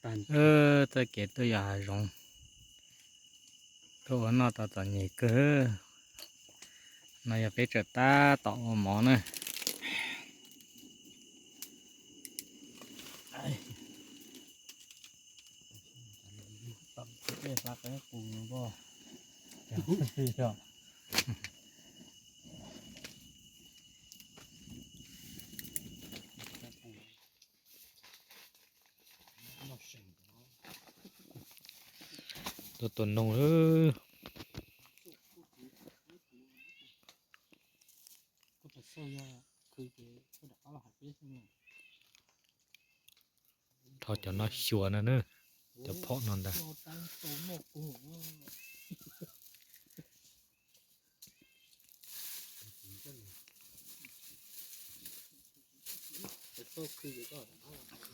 Txoj kev tuaj yos hav zoov, tuaj ua noj tau txom nyem kawg. No yog peb tseem tab tom ua mov na. Tuaj tua noog. Rho cov no xyuas no na, cov phom no ntag.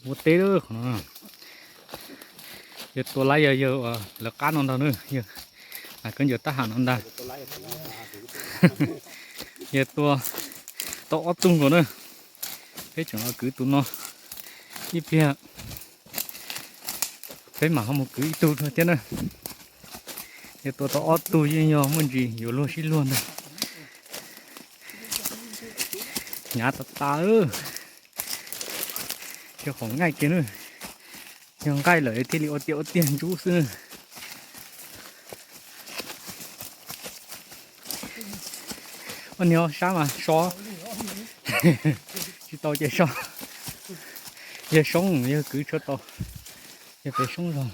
Muab teb lawm qhov no. Yawg tua laib yog yawg uas lawv qab no ntag na, yawg Nam Keeb Ncuav tab ham no ntag. Yawg tua tau ob tug nkaus na. Peb tseem los kwv tus no, ib pliag peb mam ho mus kwv ib tug dua thiab na. Yawg tua tau ob tug yeej yog muaj ntsis yuav luag sib luag ntag. Hnyav tas tas, yog qhov nqaij kiag na. Yog nqaij lawm thiaj li ua tiag ua tiag ntsub xwb na. Ua niag sab mas so, tsis tau ces so. Yawg Soob yawg kwv tshuav tau, yog pem Soob zog.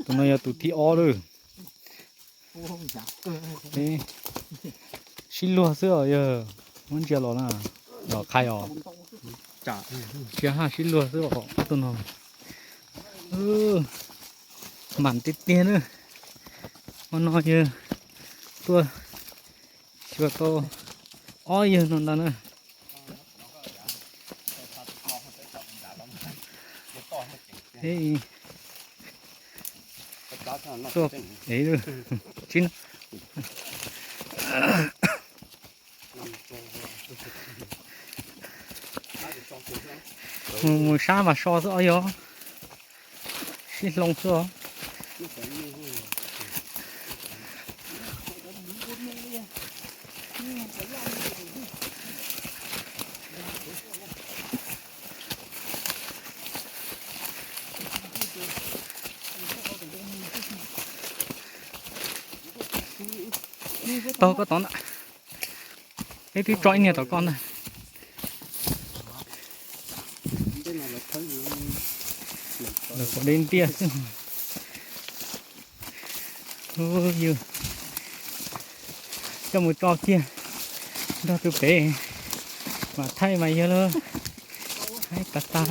Tus no yog tus thib ob lawm. Sib luag xwb os yawg, muab ntsia los na, los qhai os. Ntsia haj sib luag xwb os ob tug no. Mam tiag tiag na. Hmo no yawg tuaj xyuas tau ob yawg no ntag na. Tuaj, tsis mus, mus sab mas so xwb os yog, sib hloov xwb os. Taug koj tod ntag. Peb twb tso ib niag tom koj ntag. Lawv qhuav deb ntiaj xwb. Hu, yus coj mus tso kiag nrog tus pem, mam thaij mas yog lawm. Haib tas tas.